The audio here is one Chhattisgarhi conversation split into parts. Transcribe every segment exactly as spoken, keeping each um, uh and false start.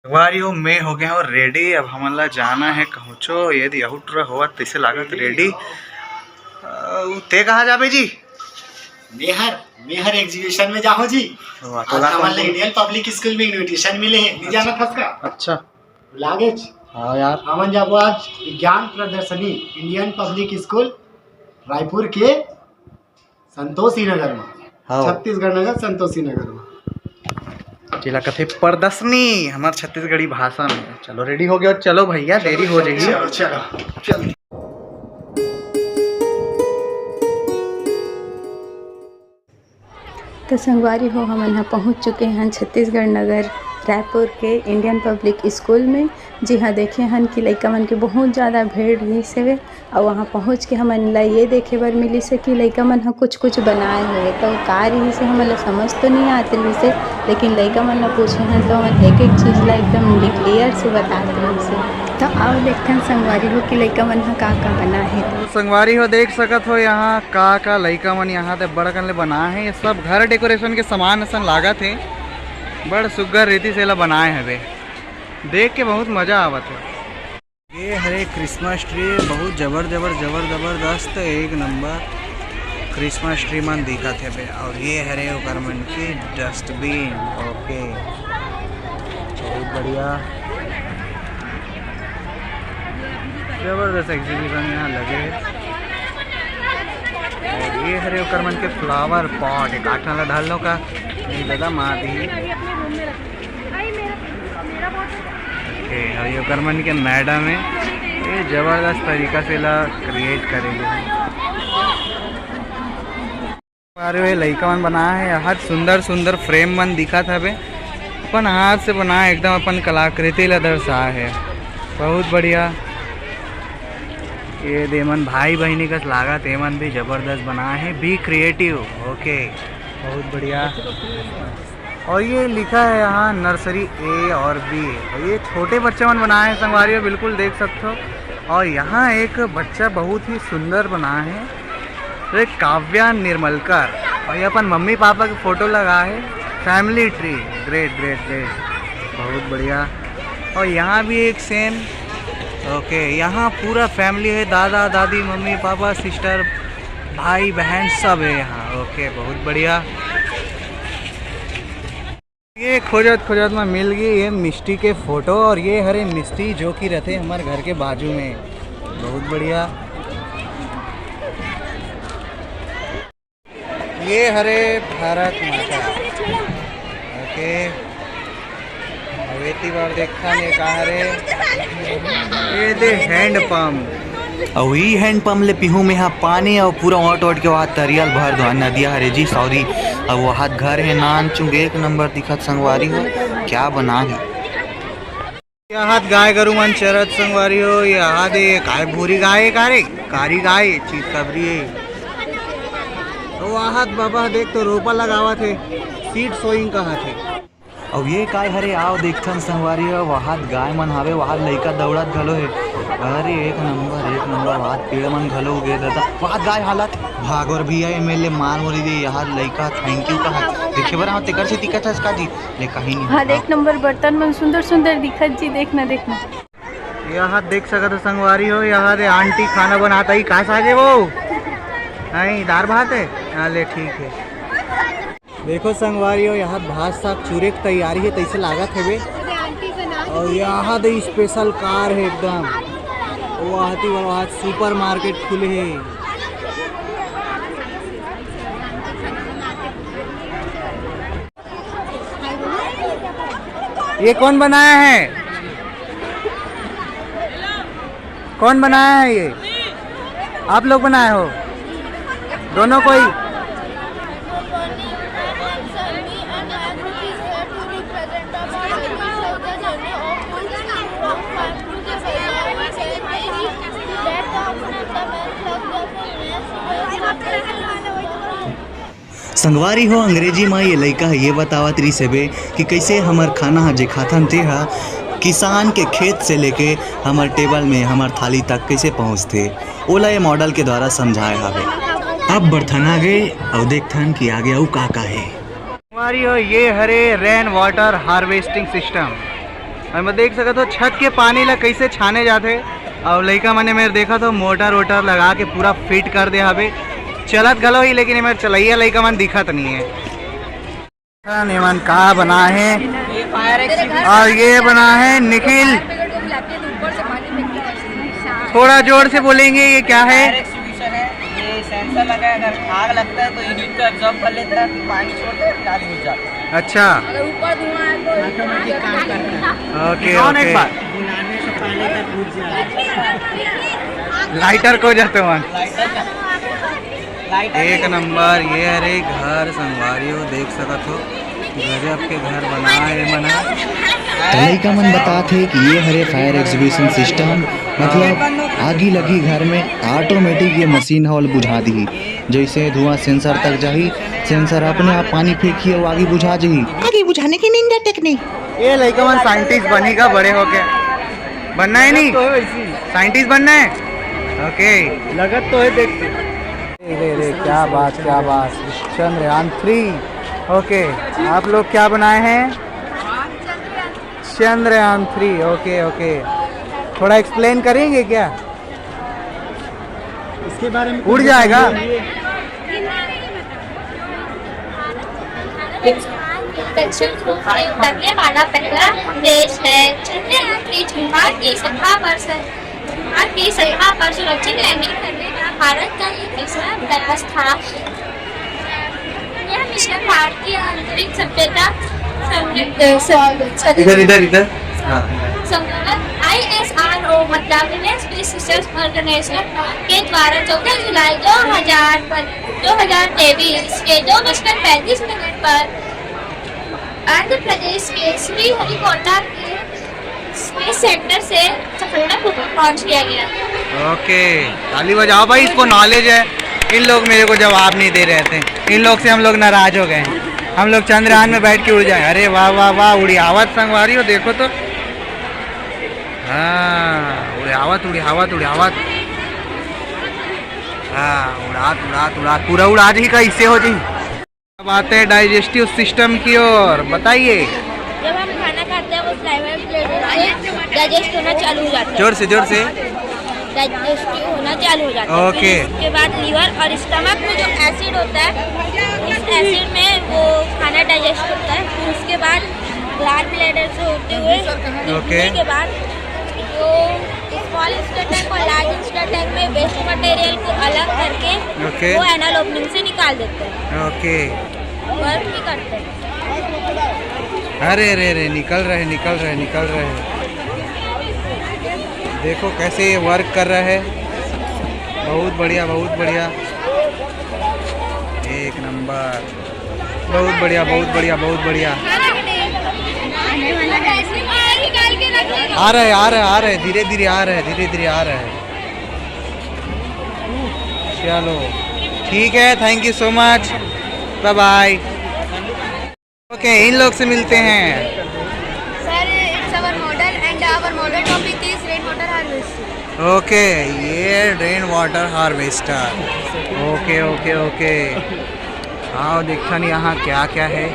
संगवारी हो, मैं हो गया हूँ रेडी। अब हमन ला जाना है कहूँचो, यदि आउट होवत तैसे लागत रेडी। अ, ते कहाँ जाबे जी? मेहर, मेहर एग्जीबिशन में जाओ जी। वाह, आज तोला हमन कौन ला बोल- इंडियन पब्लिक स्कूल में इनविटेशन मिले है, नहीं अच्छा। जाना था उसका? अच्छा। लागेच। हाँ यार। हमन जाबो आज विज्ञान प्रदर्शनी, इंडियन पब्लिक स्कूल, रायपुर के संतोषी नगर में। हाँ। छत्तीसगढ़ नगर, संतोषी नगर में। जेला कथे प्रदर्शनी, हमार छत्तीसगढ़ी भाषा में। चलो रेडी हो गया, चलो भैया, देरी हो जाएगी। चलो, चलो, चलो। तो संगवारी हो, हमन ह पहुँच चुके हन छत्तीसगढ़ नगर रायपुर के इंडियन पब्लिक स्कूल में। जी हाँ, देखे हन कि लइका मन के बहुत ज़्यादा भीड़ रहिस हवे, अउ वहाँ पहुँच के हमन ला ये देखे बर मिलिस हे कि लइका मन ह कुछ कुछ बनाए हवे। तो का रहिस हे, हमन ला समझ तो नहीं आत रहिस हे, लेकिन लइका मन ला पूछे हन तो हमन एक एक चीज़ ला एकदम क्लियर से बतात रहिस हे। तो आओ देखथन संगवारी हो कि लइका मन ह का का बनाए हे। तो संगवारी हो, देख सकत हो यहाँ का का लइका मन यहाँ ते बड़ कन ले बनाए हे। ये सब घर डेकोरेशन के सामान असन लागत हे, बड़ सुग्घर रीति से एला बनाए हवे। देख के बहुत मजा आवत हे। ये हरे क्रिसमस ट्री, बहुत जबर जबर जबर जबरदस्त, एक नंबर क्रिसमस ट्री मन दिखत हवे। और ये हरे ओकर मन के डस्टबिन। ओके, बहुत बढ़िया, जबरदस्त एग्जीबिशन यहाँ लगे हे। और ये हरे ओकर मन के फ्लावर पॉट, एक आठ वाला ढाल लो का, नहीं दादा, मार दी। ओके, और ये ओकर मन के मैडम हे, ये जबरदस्त तरीका से ला क्रिएट करेंगे। अरे, ये लइका मन बनाए हे, हर सुंदर सुंदर फ्रेम मन दिखत हवे, अपन हाथ से बनाए, एकदम अपन कलाकृति ला दर्शाए हे, बहुत बढ़िया। ये दे मन भाई बहिनी कस लागत, ये मन भी जबरदस्त बनाए हे। Be creative. ओके, बहुत बढ़िया। और ये लिखा है यहाँ नर्सरी ए और बी, और ये छोटे बच्चे मन बनाए हैं संगवारी हो, बिल्कुल देख सकते हो। और यहाँ एक बच्चा बहुत ही सुंदर बनाए है, तो एक काव्या निर्मलकर, और ये अपन मम्मी पापा के फोटो लगा है। Family tree, great great great, बहुत बढ़िया। और यहाँ भी एक सेम। ओके, यहाँ पूरा फैमिली है, दादा दादी, मम्मी पापा, सिस्टर, भाई बहन सब है यहाँ। ओके, बहुत बढ़िया। ये खोजत खोजत में मिल गई ये मिष्टी के फोटो, और ये हरे मिष्टी जो कि रहते हमारे घर के बाजू में। बहुत बढ़िया। ये हरे भारत माता। ओके, अब एती बार देखथन ये का हरे। ये दे हैंड पंप। अउ ई हैंड पंप ले पीहू में हा पानी अउ पूरा ओट ओट के वहाँ तरियल भर दो नदिया हरे जी, सॉरी। अब वहाँ घर है नान चुंग, एक नंबर दिखत संगवारी हो, क्या बना है। ये हाथ गाय गरु मन चरत संगवारी हो, ये हाथ ये काय भूरी गाय है का रे, कारी गाय है, चीत कबरी है। तो वहाँ बाबा देख तो रोपा लगावत है, सीड सोइंग कहत है। अउ ये काय हरे, आओ देखथन संगवारी हो, वहाद गाय मन हावे, वहाद लइका दौड़त घलो हे। अरे एक नंबर, एक नंबर, वहाद पेड़ मन घलो उगे दादा, वहाद गाय हालत। भागोर भैया, एमएलए मार मुरी दे, यहाँ लइका thank you कहा। देखे बर हाँ, तेकर से दिक्कत है इसका जी, ले कहीं नहीं हाँ, होता। एक नंबर बर्तन मन सुंदर सुंदर दिखत जी, देखना, देखना। यहाँ देख सकत हो संगवारी हो, यहाँ दे आंटी खाना बनाता ही, का सागे वो? नहीं, दाल भात है? हाँ, ले ठीक है। देखो संगवारी हो, यहाँ भात साग चूरे के तैयारी है, तैसे लागत हवे। और यहाँ दे स्पेशल कार है एकदम, वो आती वाला आज सुपर मार्केट खुले है। ये कौन बनाया है? कौन बनाया है ये? आप लोग बनाए हो दोनों कोई? संगवारी हो, अंग्रेजी म ये लइका ह ये बतावत रिहिस हवे कि कइसे हमर खाना ह जे खाथन ते ह किसान के खेत से लेके हमर टेबल में, हमर थाली तक कइसे पहुँचथे, ओला ये मॉडल के द्वारा समझाए हवे। अब बढ़थन आगे अउ देखथन कि आगे अउ का का हे। संगवारी हो, ये हरे रेन वाटर हार्वेस्टिंग सिस्टम। मैं देख सकत हो छत के पानी ला कैसे छाने जाथे। और लइका मन ए मेर देखत हो मोटर वोटर लगा के पूरा फिट कर दे हवे। चलत घलो ही, लेकिन ए मेर चलैया लइका मन दिखत नहीं है। एमन का बना है? और ये बना है निखिल। थोड़ा जोर से बोलेंगे, ये क्या है? फायर एक्सटिंग्विशर है। ये सेंसर लगा है, अगर आग लगता है तो यूनिट को एब्जॉर्ब कर लेता है, फिर पानी छोड़ता है, फिर आग बुझ जाता है। अच्छा। अगर ऊपर धुआं है तो ऑटोमेटिक काम करता है। ओके, ओके। एक बार। बुलाने से पहले तक बुझ जाए। लाइटर को जाते वहाँ। लाइटर का, लाइटर एक का नंबर। ये हरे घर संगवारी हो, देख सकत हो गजब के घर बनाए हे मन ह। त लइका मन बतात हे कि ये हरे फायर एक्सटिंग्विशन सिस्टम, मतलब आगी लगी घर में, ऑटोमेटिक ये मशीन ह ओला बुझा दिही। जैसे धुआं सेंसर तक जाही, सेंसर अपने आप पानी फेंकही अउ आगी बुझा जही। आगी बुझाने की निंजा टेक्निक। ये लइका मन साइंटिस्ट बनी का बड़े होके? बनना है नहीं? लगत तो है वैसी। साइंटिस्ट बनना है? ओके। लगत तो है, देखते। अरे, अरे, क्या बात, क्या बात। चंद्रयान थ्री। ओके, आप लोग क्या बनाए हैं? चंद्रयान थ्री। ओके, ओके, थोड़ा एक्सप्लेन करेंगे क्या? इसके बारे में उड़ जाएगा। दक्षिण ध्रुव से उतरने वाला पहला देश है। चंद्रयान की शुरुआत की सतह पर से, शुरुआत की सतह पर सुरक्षित लैंडिंग करने का भारत का ये तीसरा प्रयास था। यह मिशन भारतीय अंतरिक्ष सभ्यता संरक्षण इधर, इधर, इधर। हाँ। संगठन आईएसआरओ, मतलब इंडियन स्पेस रिसर्च ऑर्गेनाइजेशन के द्वारा चौदह जुलाई दो हज़ार पर, दो हज़ार तेईस के दो बजकर पैंतीस मिनट पर आंध्र प्रदेश के श्रीहरिकोटा के स्पेस सेंटर से सफलतापूर्वक लॉन्च किया गया। ओके, ताली बजाओ भाई, इसको नॉलेज है। इन लोग मेरे को जवाब नहीं दे रहे थे, इन लोग से हम लोग नाराज हो गए हैं। हम लोग चंद्रयान में बैठ के उड़ जाए। अरे वाह, वाह, वाह, उड़ियावत संगवारी हो, देखो तो। हाँ, उड़ियावत, उड़ियावत, उड़ियावत। हाँ, उड़ात, उड़ात, उड़ात, पूरा उड़ा दी का, इससे हो जी। अब आते हैं डाइजेस्टिव सिस्टम की ओर, बताइए। जब हम खाना खाते हैं, वो सलाइवा ब्लैडर से डाइजेस्ट होना चालू हो जाता है। जोर से, जोर से। डाइजेस्टिव होना चालू हो जाता है। ओके। फिर उसके बाद लिवर और स्टमक में जो एसिड होता है, उस एसिड में वो खाना डाइजेस्ट होता है। फिर उसके बाद ब्लड ब्लैडर से होते हुए ओके। किडनी के बाद जो स्मॉल इंस्टेस्टाइन और लार्ज इंस्टेस्टाइन में वेस्ट मटेरियल को अलग करके ओके। वो एनल ओपनिंग से निकाल देते हैं। ओके। वर्क भी करते हैं। अरे, अरे, अरे, निकल रहे, निकल रहे, निकल रहे। देखो कैसे ये वर्क कर रहा है। बहुत बढ़िया, बहुत बढ़िया, एक नंबर। बहुत बढ़िया, बहुत बढ़िया, बहुत बढ़िया। आ रहे, आ रहे, आ रहे, धीरे धीरे आ रहे, धीरे धीरे आ रहे। चलो, ठीक है, thank you so much, bye bye। Okay, in लोग से मिलते हैं। Sir, it's our model and our model topic is rain water harvesting. ओके, ये रेन वाटर हार्वेस्टर। ओके, ओके, ओके। आओ देखथन यहाँ क्या क्या है।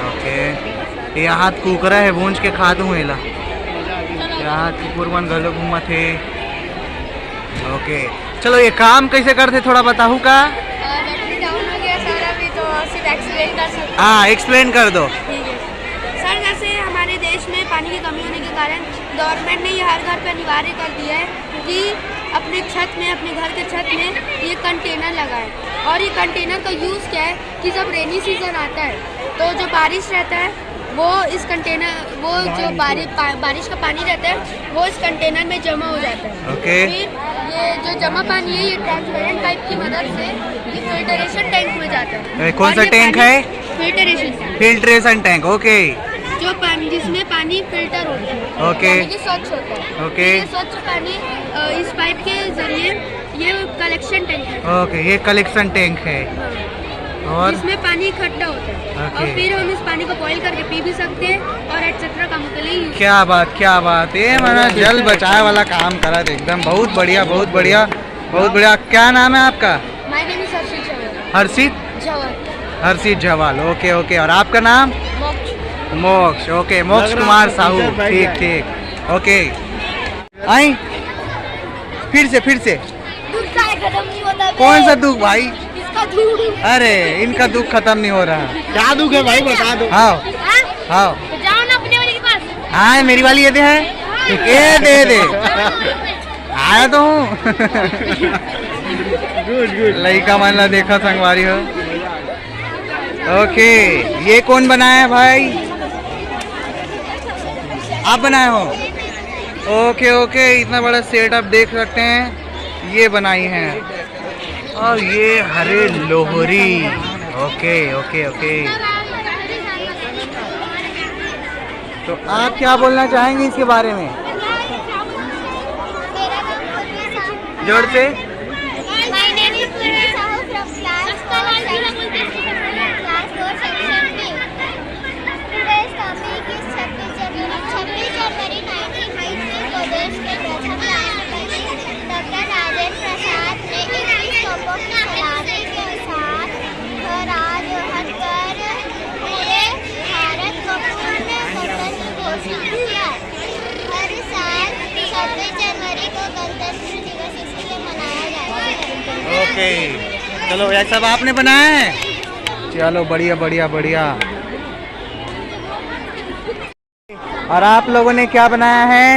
ओके, यहाँ कुकरा है, भूंज के खा दूँ एला। यहाँ कुकुर मन घलो घूमत हे। ओके, चलो, ये काम कैसे करथे, थोड़ा बताहू का? बैटरी डाउन हो गया सर, अभी तो सिर्फ एक्सप्लेन कर सकते हैं। हाँ, एक्सप्लेन कर दो। ठीक है सर, जैसे हमारे देश में पानी की कमी होने के कारण गवर्नमेंट ने ये हर घर पर अनिवार्य कर दिया है कि अपने छत में, अपने घर के छत में ये कंटेनर लगाएं। और ये कंटेनर का यूज़ क्या है कि जब रेनी सीजन आता है तो जो बारिश रहता है वो इस कंटेनर, वो जो बारिश, पा-, बारिश का पानी रहता है वो इस कंटेनर में जमा हो जाता है। ओके। फिर ये जो जमा पानी है ये ट्रांसपेरेंट पाइप की मदद से ये फिल्टरेशन टैंक में जाता है। ए, कौन और सा ये टैंक पानी है? Filtration tank. फिल्टरेशन टैंक, ओके। जो पानी, जिसमें पानी फिल्टर होता है, ओके। यानी कि स्वच्छ होता है। ओके। ये स्वच्छ पानी, अ, इस पाइप के जरिए ये कलेक्शन टैंक है। ओके, ये कलेक्शन टैंक है। और? इसमें पानी इकट्ठा होता है ओके। और फिर हम इस पानी को बॉईल करके पी भी सकते हैं और एटसेट्रा कामों के लिए यूज़। क्या बात, क्या बात, ये मना जल बचाए वाला काम करत एकदम। बहुत बढ़िया, बहुत बढ़िया, बहुत बढ़िया। क्या नाम है आपका? My name is हर्षित झवेर। हर्षित? झवेर। हर्षित झवाल, ओके, ओके। और आपका नाम? मोक्ष। मोक्ष, ओके, मोक्ष कुमार साहू। ठीक, ठीक, ओके। आई, फिर से, फिर से। दुख का खत्म नहीं होता बे। कौन सा दुख भाई? इसका दुख। अरे, इनका दुख खत्म नहीं हो रहा। क्या दुख है भाई, बता दो। हाँ, हाँ? हाँ। तो जाओ ना अपने वाले के पास। हाँ, मेरी वाली ये दे है, ये दे दे। आया तो हूँ। लइका मन ला देखा संगवारी हो। ओके, ये कौन बनाया है भाई? आप बनाए हो? ओके, ओके, इतना बड़ा सेटअप देख सकते हैं, ये बनाई है। और ये हरे लोहरी। ओके, ओके, ओके। तो आप क्या बोलना चाहेंगे इसके बारे में? जोर से। My name is Purvi Sahu from class four section, class four section B. Today's topic is छब्बीस जनवरी। छब्बीस जनवरी नाइनटीन फिफ्टी में स्वदेश के प्रथम राष्ट्रपति डॉक्टर राजेंद्र प्रसाद ने इक्कीस तोपों की सलामी के साथ ध्वजारोहण कर पूरे भारत को पूर्ण गणतंत्र घोषित किया। हर साल छब्बीस जनवरी को गणतंत्र दिवस इसलिए मनाया जाता है। ओके, चलो, यह सब आपने बनाया है? चलो, बढ़िया, बढ़िया, बढ़िया। और आप लोगों ने क्या बनाया है?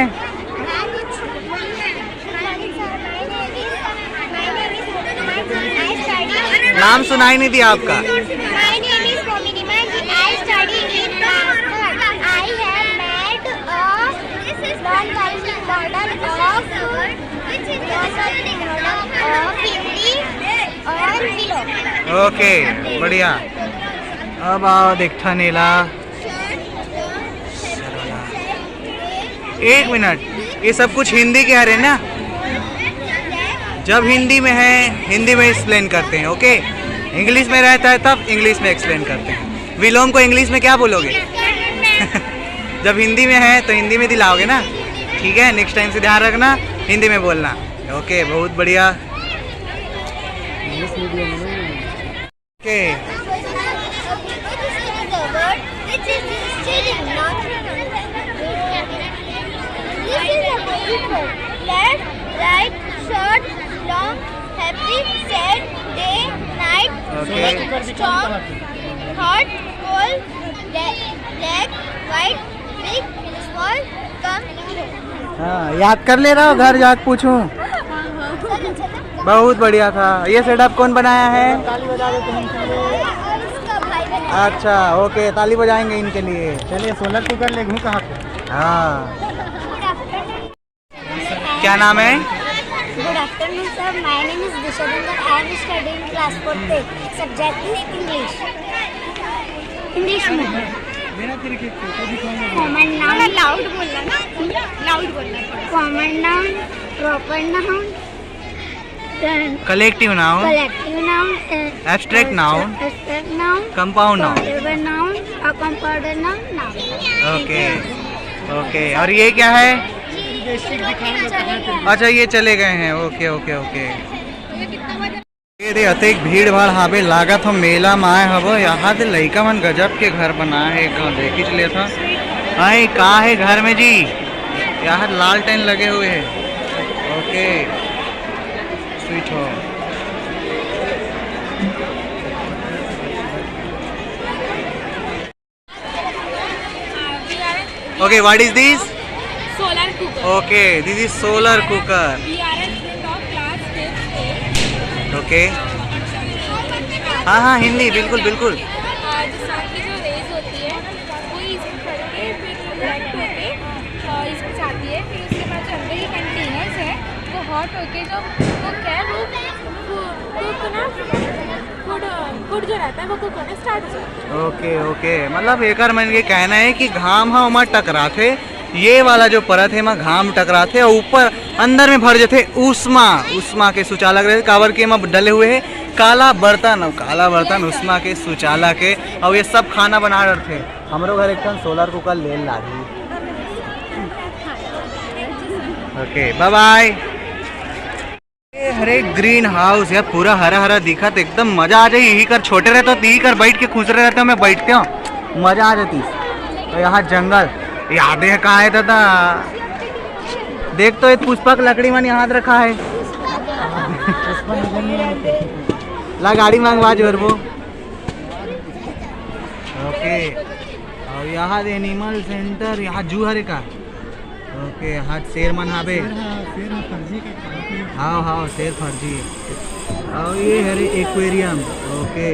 नाम सुनाई नहीं दिया आपका। My name is Momini Manji. I study in Rajasthan. I have made a non-working model of, non-working model of Hindi on pillow. ओके, बढ़िया। अब आओ देखथन एला। एक मिनट, ये सब कुछ हिंदी के हरे ना? जब हिंदी में है, हिंदी में एक्सप्लेन करते हैं, ओके? इंग्लिश में रहता है तब इंग्लिश में एक्सप्लेन करते हैं। विलोम को इंग्लिश में क्या बोलोगे? जब हिंदी में है तो हिंदी में दिलाओगे ना? ठीक है, नेक्स्ट टाइम से ध्यान रखना, हिंदी में बोलना। ओके, बहुत बढ़िया। इंग्लिश मीडियम में ना। ओके। This is a word which is still in not. This is a very word. Left, right, short, long, happy, sad, day, night, okay. Strong, hot, cold, black, white, big, small, कम। हाँ, याद कर ले रहा हो, घर जाके पूछूं। बहुत बढ़िया था। ये सेटअप कौन बनाया है? अच्छा, ओके, ताली बजाएंगे इनके लिए। चलिए, सोलर कुकर ले घूम कहाँ पे? हाँ। क्या नाम है? Good afternoon, sir. My name is Disha Dhangar. I am studying class fourth A. Subject is English. English में। Common noun. लाउड बोलना ना, लाउड बोलना। Common noun, proper noun, then collective noun. Collective noun, uh, Abstract noun। Abstract noun, compound noun। Countable noun, अ, compounder noun, noun। ओके, ओके। और ये क्या है? अच्छा, ये चले गए हैं। ओके, ओके, ओके। ये दे, अतेक भीड़ भाड़ हाबे, लागत हो मेला में आए हबो। यहाँ दे लइका मन गजब के घर बनाए हे, एक घाव देखिच लेथन। आई का हे घर में जी? यहाँ लालटेन लगे हुए हे। ओके, स्वीट हो। Okay, what is this? Solar cooker. Okay, this is solar cooker. We are at the top class fifth A. Okay. हाँ, हाँ, हिंदी, बिल्कुल, बिल्कुल। अ, जो सन की जो रेज होती है, वो इस पे पड़ के फिर रिफ्लेक्ट होके, अ, इस पे जाती है, फिर उसके बाद जो अंदर ये कंटेनर्स है, वो हॉट होके जो वो क्या है, वो कुक ना, फूड, फूड जो रहता है, वो कुक होना स्टार्ट हो जाता है। ओके, ओके, मतलब एकर मन के कहना है कि घाम ह ओमा टकराथे, ये वाला जो परत हे, एमा घाम टकराथे और ऊपर अंदर में भर जथे उष्मा, उष्मा के सुचालक रहे, काबर के एमा डले हुए हे काला बर्तन, और काला बर्तन उष्मा के सुचालक हे, और ये सब खाना बना डरथे। हमरो घर एक ठन सोलर कुकर ले लागही। ओके, बाय बाय। ये हरे ग्रीन हाउस यार, पूरा हरा हरा दिखत, एकदम मजा आ जाही। यही कर छोटे रहते तो यही कर बैठ के खुश रहते, मैं बैठते हूँ, मजा आ जाती। तो यहाँ जंगल, याद है कहाँ है दादा? देख तो, एक पुष्पा का लकड़ी मन यहाँ रखा है। ला गाड़ी मंगवा जोरबो। ओके, और यहाँ एनिमल सेंटर, यहाँ जू हरे का? ओके, यहाँ शेर मन हाबे। हाँ, शेर हा फर्जी का खाना पीना। हाँ, हाँ, शेर फर्जी है। और ये हरे एक्वेरियम। ओके,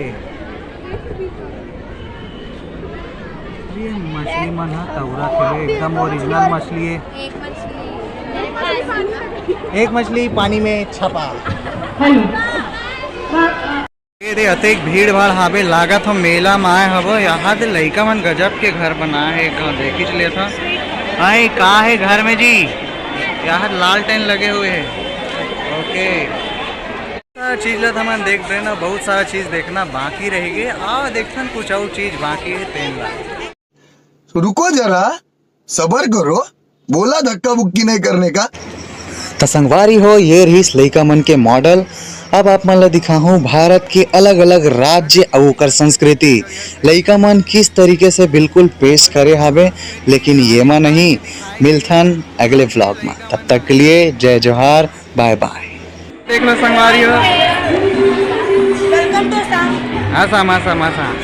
ये मछली मन हा तौरा थे, एकदम ओरिजिनल मछली है। एक मछली पानी में छपा। ये दे, अतेक भीड़ भाड़ हाबे, लागत हम मेला में आए हबो। यहाँ दे लइका मन गजब के घर बनाए हे, एक घाव देखिच लेथन। भाई, का है घर में जी? यहाँ लालटेन लगे हुए हैं। ओके, सारा चीज ला तो हमन देख देना, बहुत सारा चीज देखना बाकी रह गए। आ देखथन कुछ और चीज बाकी है तेन ला। तो रुको जरा, सबर करो, बोला धक्का बुक्की नहीं करने का। त संगवारी हो, ये रहिस लइका मन के मॉडल। अब आप मन ला दिखाहूँ भारत के अलग-अलग राज्य अउ ओकर संस्कृति लइका मन किस तरीके से बिल्कुल पेश करे हावे, लेकिन ये मा नहीं। मिलथन अगले व्लॉग में, तब तक के लिए जय जोहार, बाय बाय। देख लो संगवारी हो। Welcome to Assam। Assam, Assam, Assam.